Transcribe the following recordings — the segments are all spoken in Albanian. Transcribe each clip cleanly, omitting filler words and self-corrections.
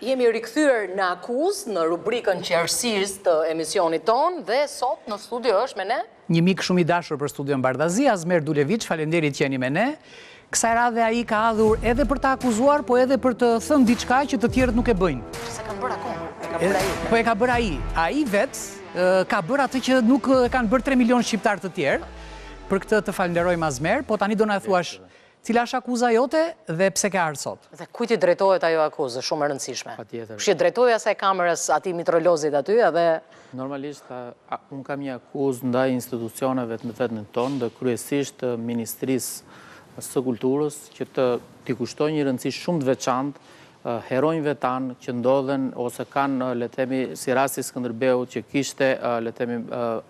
Jemi rikthyer në akuzë në rubrikën qartësisë të emisionit tonë dhe sot në studio është me ne Një mik shumë i dashur për studion Bardhazi, Azmer Duleviç, faleminderit që jeni me ne. Kësaj radhe ai ka ardhur edhe për të akuzuar, po edhe për të thënë diçka që të tjerët nuk e bëjnë. Që s'e kanë bërë akoma, e ka bërë ai. Po e ka bërë ai. Ai vetë ka bërë atë që nuk e kanë bërë 3 milionë shqiptarë të tjerë. Për këtë të falënderojmë Azmer, po tani do na thuash Cila është akuza jote dhe pse ke ardhur sot? Dhe kujt i drejtohet ajo akuzë, është shumë e rëndësishme. Patjetër. Kështu që drejtoju asaj kamerës, atij mitrolozit aty edhe Normalisht, unë kam një akuzë ndaj institucioneve të vendit tonë dhe kryesisht Ministrisë së Kulturës që të t'i kushtojë një rëndësi shumë të veçantë heronjve tanë që ndodhen ose kanë, le të themi, si rasti i Skënderbeut që kishte, le të themi,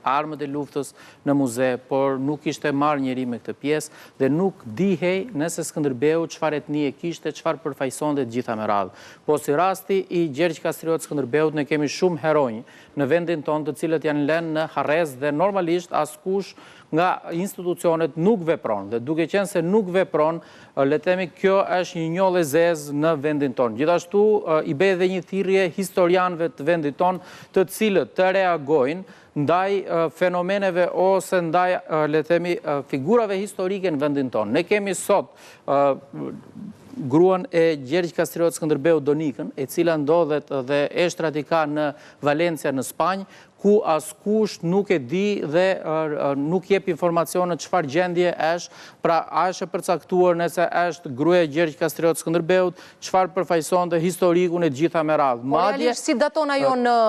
armët e luftës në muze, por nuk ishte marrë njeri me këtë pjesë dhe nuk dihej nëse Skënderbeu çfarë etnie kishte, çfarë përfaqësonte të gjitha me radhë. Po si rasti i Gjergj Kastriot Skënderbeut ne kemi shumë heronj në vendin tonë të cilët janë lënë në harresë dhe normalisht askush nga institucionet nuk vepron dhe duke qenë se nuk vepron, le të themi kjo është një njollë e zezë në vendin tonë. Gjithashtu i bëj edhe një thirrje historianëve të vendit tonë, të cilët të reagojnë ndaj fenomeneve ose ndaj le të themi figurave historike në vendin tonë. Ne kemi sot gruan e Gjergj Kastriot Skënderbeut Donikën, e cila ndodhet dhe eshtrat i ka në Valencia në Spanjë, ku askush nuk e di dhe nuk jep informacione çfarë gjendje është, pra a është e përcaktuar nëse është gruaja e Gjergj Kastriot Skënderbeut, çfarë përfaqësonte historikun e të gjitha me radhë. Po realisht si daton ajo në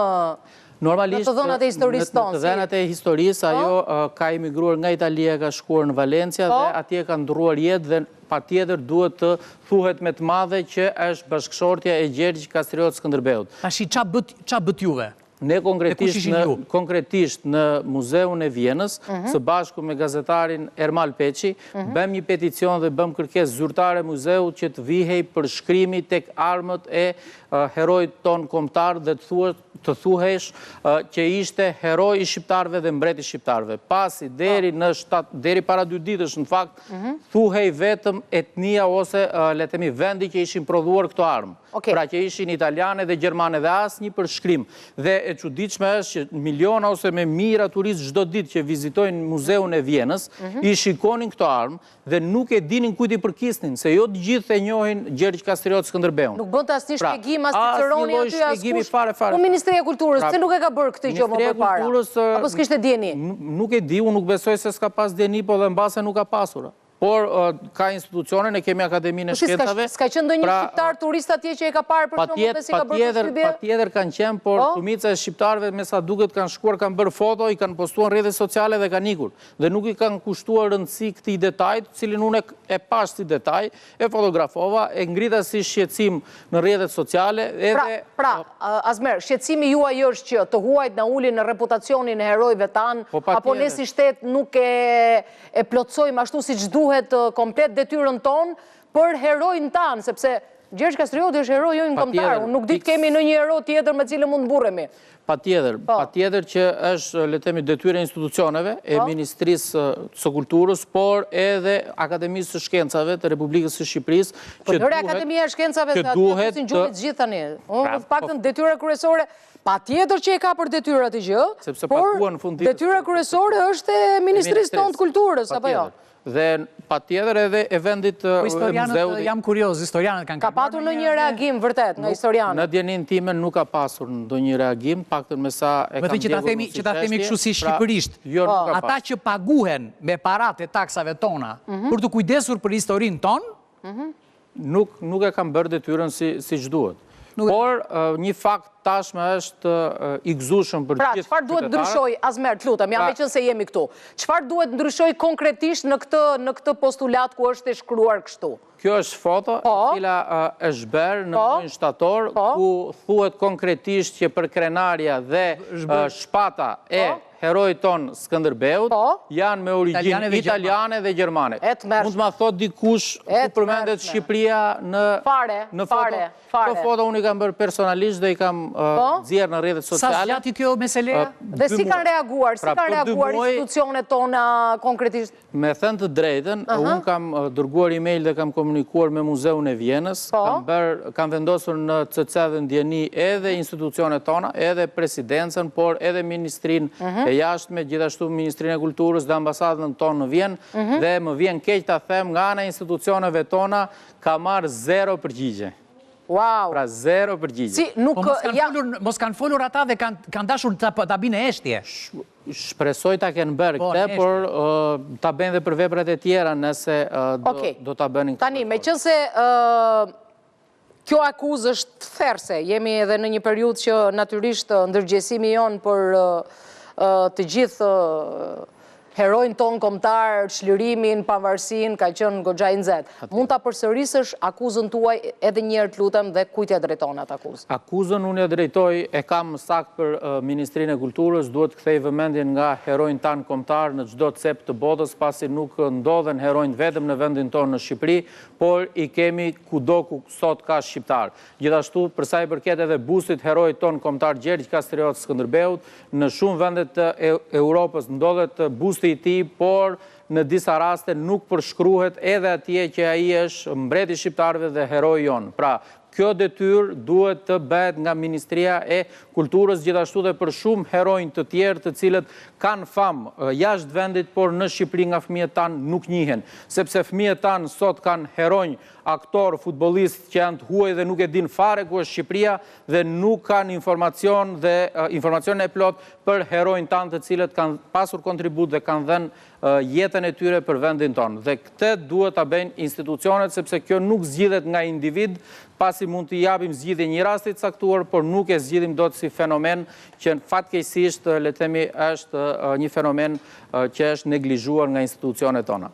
në të dhënat e historisë tonë? Në të dhënat e historisë, po? ajo ka emigruar nga Italia, ka shkuar në Valencia po? dhe atje ka ndërruar jetë dhe patjetër duhet të thuhet me të madhe që është bashkëshortja e Gjergj Kastriot Skënderbeut. Tashi ça bëtë ça bëtë juve? Ne konkretisht në konkretisht në Muzeun e Vjenës, mhm. së bashku me gazetarin Ermal Peçi, mhm. bëmë një peticion dhe bëmë kërkesë zyrtare muzeut që të vihej përshkrimi tek armët e heroit tonë kombëtar dhe të thuhet të thuhesh që ishte heroi i shqiptarëve dhe mbreti i shqiptarëve. Pasi deri po. në shtat deri para dy ditësh në fakt mhm. thuhej vetëm etnia ose le të themi vendi që ishin prodhuar këto armë. Pra që ishin italiane dhe gjermane dhe asnjë përshkrim. Dhe e çuditshme është që miliona ose me mijëra turistë çdo ditë që vizitojnë Muzeun e Vjenës, mhm. i shikonin këto armë dhe nuk e dinin kujt i përkisnin, se jo të gjithë e njohin Gjergj Kastriot Skënderbeun. Nuk bënte asnjë pra, shpjegim, as ciceroni aty, askush. Fare, fare. Po Ministria e Kulturës, pra, pse nuk e ka bërë këtë gjë më përpara? Apo s'kishte dijeni? Nuk e di, unë nuk besoj se s'ka pas dijeni, po dhe mbase nuk ka pasur. Por ka institucione, ne kemi Akademinë e po Shkencave. S'ka qenë ndonjë pra, shqiptar turist atje që e ka parë për shembull dhe s'i ka bërë përshtypje? Patjetër kanë qenë, por po? shumica e shqiptarëve me sa duket kanë shkuar, kanë bërë foto, i kanë postuar në rrjetet sociale dhe kanë ikur. Dhe nuk i kanë kushtuar rëndësi këtij detaji, të cilin unë e pashë si detaj, e fotografova, e ngrita si shqetësim në rrjetet sociale, pra, edhe Pra, Azmer, shqetësimi juaj është që të huajt na ulin reputacionin e herojve tanë, po, apo ne si shtet nuk e e plotësojmë ashtu siç duhet komplet detyrën tonë për heronjtë tanë, sepse Gjergj Kastrioti është heroi ynë kombëtar, unë nuk di të kemi ndonjë hero tjetër me cilën mund të mburremi. Patjetër, po. patjetër që është, le të themi, detyrë e institucioneve, e po. Ministrisë së Kulturës, por edhe Akademisë së Shkencave të Republikës së Shqipërisë, po që duhet... Akademia e Shkencave, se aty e fusin gjumin të gjithë tani. Unë, pra, të paktën, detyra kryesore, Patjetër që e ka për detyrë atë gjë, por detyra kryesore është e Ministrisë tonë të Kulturës, apo jo? Dhe patjetër edhe e vendit po e muzeut. Jam kurioz, historianët kanë Ka patur ndonjë reagim vërtet nga historianët? Në dijeninë time nuk ka pasur ndonjë reagim, paktën me sa e kam ndjekur unë si çështje. Që ta themi kështu si pra, shqipërisht, jo, ata që paguhen me paratë e taksave tona mhm. për t'u kujdesur për historinë tonë, mhm. Nuk nuk e kanë bërë detyrën si siç duhet. Por një fakt tashmë është i gëzueshëm për pra, gjithë Pra, çfarë duhet ndryshojë, Azmer, të lutem, ja pra, meqenëse jemi këtu. Çfarë duhet ndryshojë konkretisht në këtë në këtë postulat ku është e shkruar kështu? Kjo është foto e po. cila është bërë në po. muajin shtator, po. ku thuhet konkretisht që përkrenarja dhe shpata e. heroit tonë Skënderbeut po. janë me origjinë italiane dhe gjermane. Mund të ma thotë dikush ku përmendet Shqipëria në në foto? Këto foto unë i kam bërë personalisht dhe i kam po? nxjerrë në rrjetet sociale. Sa zgjati kjo meseleja? Dhe si kanë reaguar, si pra, kanë reaguar institucionet tona konkretisht? Me thënë të drejtën, unë kam dërguar email dhe kam komunikuar me Muzeun e Vjenës, po. kam bërë, kam vendosur në CC dhe në dijeni edhe institucionet tona, edhe presidencën, por edhe Ministrinë mhm. e Jashtme, gjithashtu Ministrinë e Kulturës dhe ambasadën tonë në Vjenë, mhm. dhe më vjen keq ta them nga ana e institucioneve tona kam marrë zero përgjigje. Wow. Pra zero përgjigje. Si, nuk, po mos kanë folur, mos kanë folur ata dhe kanë kanë dashur ta ta binë heshtje. Shpresoj ta kenë bërë po, këtë, por ta bëjnë dhe për veprat e tjera nëse do, do ta bënin këtë. Tani, meqenëse kjo akuzë është therëse, jemi edhe në një periudhë që natyrisht ndërgjegjësimi jonë për të gjithë Heronjtë tonë kombëtarë, çlirimin, pavarësinë, ka qenë goxha i nxehtë. Mund ta përsërisësh akuzën tuaj edhe një herë të lutem dhe kujt ia drejton atë akuzë? Akuzën unë ia drejtoj, e kam më saktë për Ministrinë e Kulturës, duhet të kthejë vëmendjen nga heronjtë tanë kombëtarë në çdo cep të botës, pasi nuk ndodhen heronjtë vetëm në vendin tonë në Shqipëri, por i kemi kudo ku sot ka shqiptarë. Gjithashtu, për sa i përket edhe bustit heroit tonë kombëtar Gjergj Kastriot Skënderbeut, në shumë vende të Europës ndodhet busti i tij, por në disa raste nuk përshkruhet edhe atje që ai është mbreti i shqiptarëve dhe heroi jonë. Pra, kjo detyrë duhet të bëhet nga Ministria e Kulturës gjithashtu dhe për shumë heronj të tjerë të cilët kanë famë jashtë vendit, por në Shqipëri nga fëmijët tanë nuk njihen. Sepse fëmijët tanë sot kanë heronj aktorë, futbollistë që janë të huaj dhe nuk e dinë fare ku është Shqipëria dhe nuk kanë informacion dhe informacionin e plotë për heronjtë tanë të cilët kanë pasur kontribut dhe kanë dhënë jetën e tyre për vendin tonë. Dhe këtë duhet ta bëjnë institucionet sepse kjo nuk zgjidhet nga individë, pasi mund t'i japim zgjidhje një rasti të caktuar, por nuk e zgjidhim dot si fenomen që fatkeqësisht le të themi është një fenomen që është neglizhuar nga institucionet tona.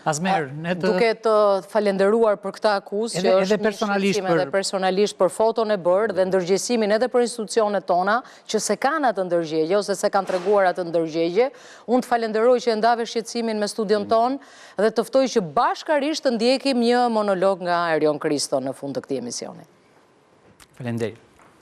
Azmer, ne të... Duke të falenderuar për këtë akuzë, që është një shqetësim edhe personalisht për foton e bërë dhe ndërgjegjësimin edhe për institucionet tona, që s'e kanë atë ndërgjegje, ose s'e kanë treguar atë ndërgjegje, unë të falenderoj që e ndave shqetësimin me studion tonë dhe të ftoj që bashkarisht të ndjekim një monolog nga Erion Kristo në fund të këtij emisioni. Faleminderit.